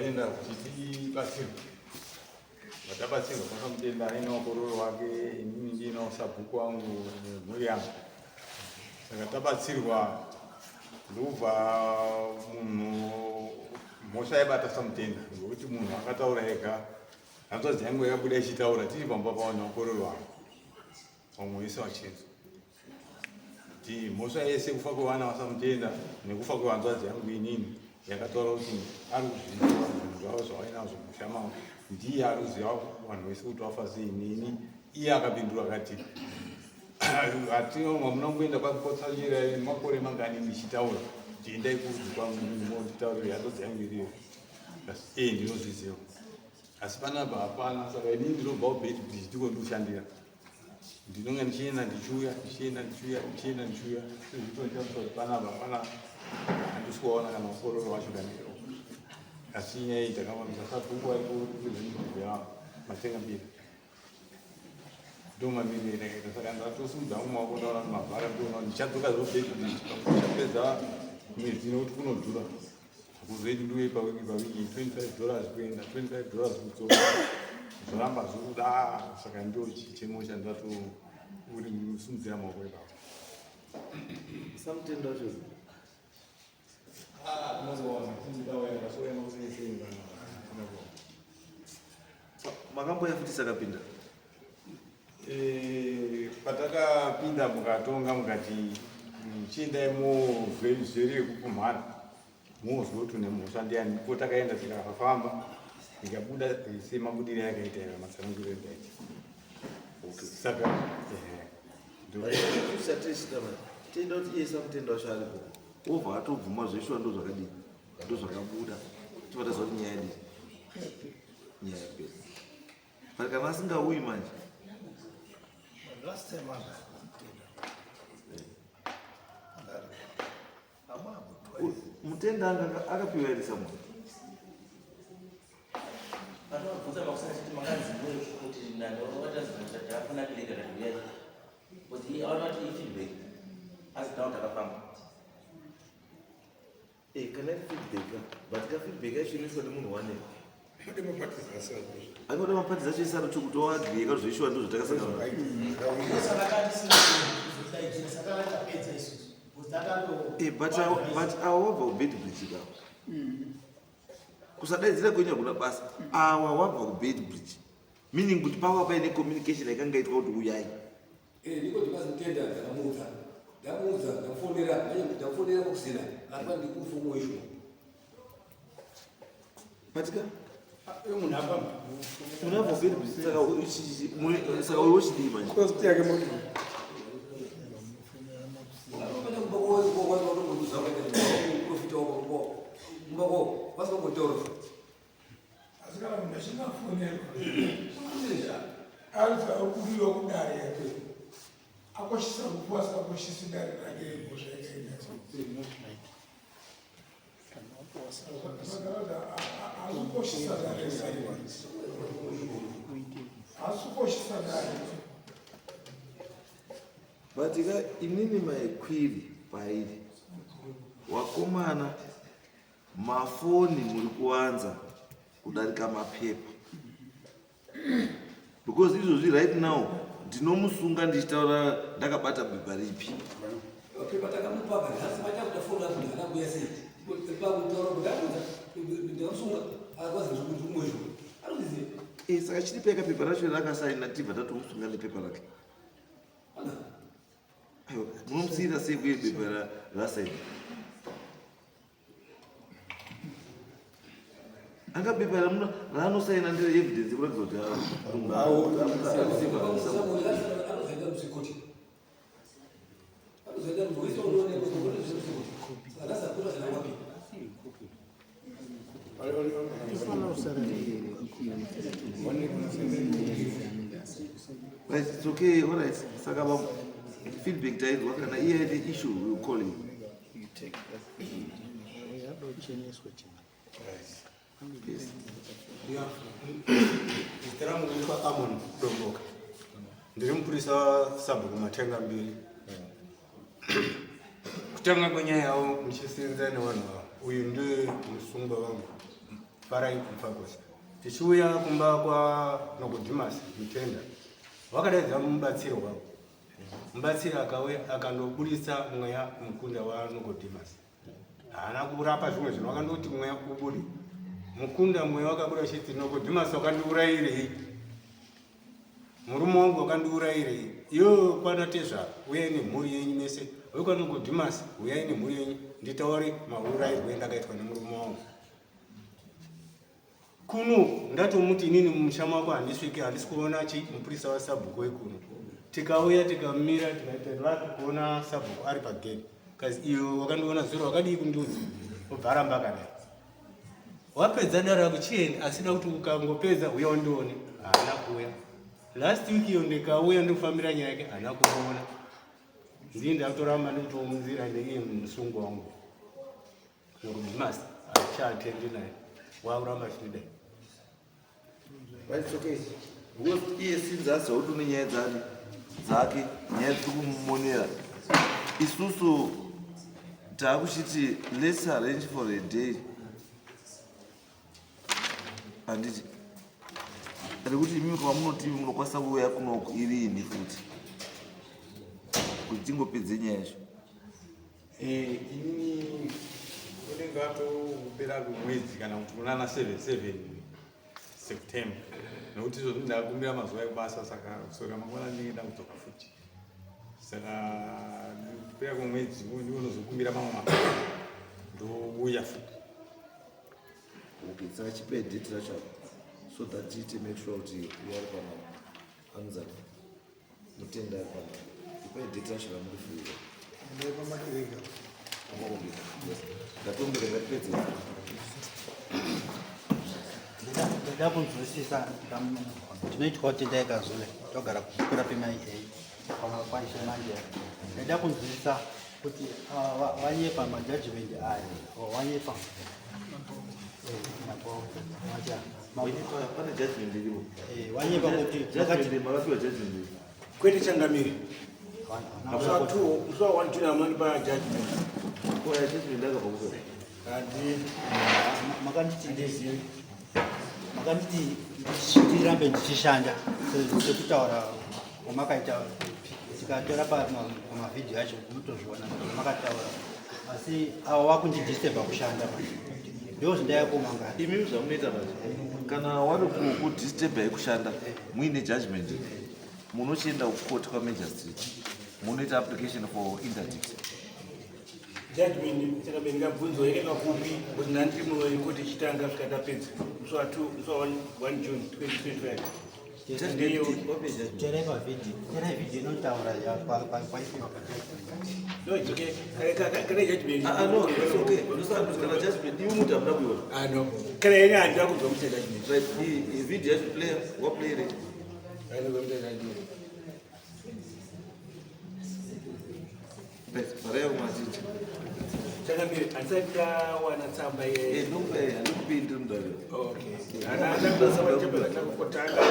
kusaMutenda kuti tibatsirwe. Vatabatsirwa kwaSamutenda aine vakororo vake, inini ndiinawo sabhuku wangu nemhuri yangu. Saka tabatsirwa ndobva munhu mhosva yaibata Samutenda ngokuti munhu akataura ega, hanzvadzi yangu yakabuda ichitaura tiri pamba pavo nevakororo vangu, vamwe vese vachinzwa kuti mhosva yese kufa kwevana vaSamutenda nekufa kwehanzvadzi yangu inini yakataura kuti ari kuzviziva zvinhu zvavo zvavainazvo musha mavo, ndiye ari kuziva vanhu vese kuti vafa sei nini. Iye akapindura akati hatina hamuna kumboenda kwakotsanyira makore mangani ndichitaura kuti endai kurudzi kwangu monditaurira hanzvadzi yangu iriyo. Asi ee ndinozviziva, asi panapa hapana. Saka inini ndinobva kuBeitbridge, ndiko ndikushandira, ndinonga ndichienda ndichiuya, ndichienda ndichiuya, ndichienda ndichiuya. Zvitondishamisa kuti panapa hapana, handisi kuvaona kana mukororo wacho kana iro. Asi nyaya iyi takafambisa, sabhuku ari kurepresenta Matengambiri, ndo mamiriro etakaita. Saka ndatosimudza hangu maoko, ndaona kuti mavhara, ndoona kuti ndichadzoka zvoBeitbridge ndichapedza mwedzi nekuti kunodhura kuzoiti ndiuye pawiki pawiki, $25 kuenda, $25 kudzoka, zvoramba zvikuda. Saka ndo chichemo chandato uri musimudzira maoko ipapo. Samutenda wacho makamboya futi sakapinda. Patakapinda mukatonga mukati chiendai muzveri yekupumhana mozwa kuti une mhosva ndiani, ko takaenda tikafamba ikabuda semabudiro yakaita ira matsananguriro endaita. Saka Tenda kuti iye Samutenda wacho aripo, wobva atobvuma zveshuwa, ndo zvakadii, ndo zvakabuda, tobva taziva kuti nyaya yadii, nyaya yapera. But kana asingauyi manje Last time anga Mutenda. Mutenda anga akapiwa here samunhu? Patinobvunza makusana chiti makanzi kuti ndandovatazafuna kuleta kati kuti aona kuti ifeedback asi now takafamba. Kana iri feedback, but ka feedback yacho inoiswa nemunhu wane anoda maparties acho ese anoto kuti waagrieka kuti zveshuwa ndo zvatakasangana. But awa wabva kuBeitbridge kawa, kusadaidzira kwenyu hakuna basa. Awa wabva kuBeitbridge, meaning kuti pava paine communication yakanga itwa kuti uyai. Ndiko ndikazi Mutenda ndakamuudza, ndamuudza, ndamufonera, ndamufonera kusina akati ndikufomo isho. Patika munhu apa munabva kuBeitbridge, saka uyu wochidii manje? Cost yake muri Asi kana munhu achinge afonerwa ari kudiwa kudare yake, akoshesa rufu asingakoshesi dare rake, mhosva yakaita haasi kukoshesa dare, haasi kukoshesa dare. But ka inini maikwiri pairi wakomana, mafoni muri kuwanza kudarika mapepa, because izvozvi right now ndinomusunga ndichitaura ndakabata bepa ripi? Pepa takamupa nhasi, machakuda foni apo ndakabuya sei pakutaura kuti ndamuudza ndamusunga akwazi ndikumwe izvo arikuziva. Saka chiripeka pepa racho rakasaina, tibva tatomusunga nepepa rake. Aiwa, munomusiyira sei kuye bepa rasaina? Anga bepa raanosaina ndere evidence yekuratidza kuti anozoenda musikoti, anozoenda muwese unoonekwa akasakura kana wapi. Right, it's okay, all right. Saka feedback tainzwa, kana iye aite issue, we will call him. Yes. Zita rangu rinoitwa Amon Domboka, ndiri mupurisa sabhuku Matengambiri. Kutanga kwenyaya yavo muchisenza nevanhu ava, uyu ndiye musungwa wangu. Farai Mufakose. Tichiuya kumba kwa Nogodhimas Mutenda, wakadaidza mubatsiri wavo. Mubatsiri akauya akandoburitsa mweya mukunda waNogodhimas. Haana kurapa zvimwe zvinhu, wakandoti mweya ubude. Mukunda mweya wakabuda uchiti Nogodhimas wakandiurayirei? Murume wangu wakandiurayirei? Iwewe kwana tezvara, uyai nemhuri yenyu mese. WekwaNogodhimas, uyai nemhuri yenyu nditaure maurayirwe endakaitwa nemurume wangu. Kuno ndatomuti inini mumusha mako handisvike, handisi kuona chi mupurisa wasabhuku wekuno. Tikauya tikamira tikaita luck kuona sabhuku ari pagate. Kazi iyo wakandiona zuro wakadii kundiudza? Obva aramba akadai. Wapedza dare rako chieni asida kuti ukangopedza uya undione. Haana kuuya. Last week iyo ndikauya ndikufambira nyaya yake haana kuona. Ndii ndakutoramba ndikutomunzira ndeiye musungwa wangu. Nokudimas hatichatendi naye wakuramba achitidai. But it's okay. Because iye since aziva kuti une nyaya dzani dzake nyaya dziri kumumonera isusu taakuchiti let's arrange for a day handiti rekuti imimi kwamunoti munokwanisa kuuya kunoku iriini futi kuti tingopedze nyaya yacho. Eh, inini unenge atopera kumwedzi kana kuti kunana 77 September nekuti izvozvi ndakumbira mazuva ekubasa saka kuswera mangwana ndinenge ndakudzoka futi saka kupera kwemwedzi ndinozokumbira mamwe mazuva ndouya futi. Okay, saka chipe date racho so that tiite make sure kuti uyo ari panapa anonzani Mutenda ari panapa. Ipai date racho ramuri kufunga. Ndepamakereka. Ndatombere ngatipedze. Ndida kunzwisisa ndinoitwa kuti Tendai Kazule togara kukura pemai a kwaishe manje. Ndida kunzwisisa kuti vanyepa majudgment aya wanyepa. Pane judgment iripo. Wanyepa kuti judgment makapiwa judgment. Kwete changamire. Musi wa 2, musi wa 1 June amunondipa judgment. Ko ya judgment akabva kupi? Handi. Makanditi ndizive. Makanditi ndirambe ndichishanda sekutaura kwamakaita tikatora pamavhidhiyo acho unotozviona makataura asi ava vakundidisturba kushanda ndo zvindayakomangana. Imimi zvamunoita manje kana wari kudisturba yekushanda muine judgment munochienda kucourt kwamagistrate munoita application for interdict. Judgment chakabeni ndabvunzwa yakaitwa kupi kuti ndandiri mukoti ichitanga svika tapedza musi wa 2 musi wa 1 June 2025. Terai pavhidhiyo, terai vhidhiyo inotaura kwaipiwa pajudgment. No, it's okay. Kana judgment. Ah, no, it's okay. Kana judgment iwe muti hamuna kuiona. Ah, no. Kana yene handina kunzwa mucha judgment. Right, iyi video yacho play, waplay re. Handina kunzwa mucha judgment. Right, mari yako matiti. Changamire, handisati ndawana tsamba ye. Eh, ndokupa, handikupi ndiri mudare. Okay. Hana, handina kunzwa tsamba, handina kutanga.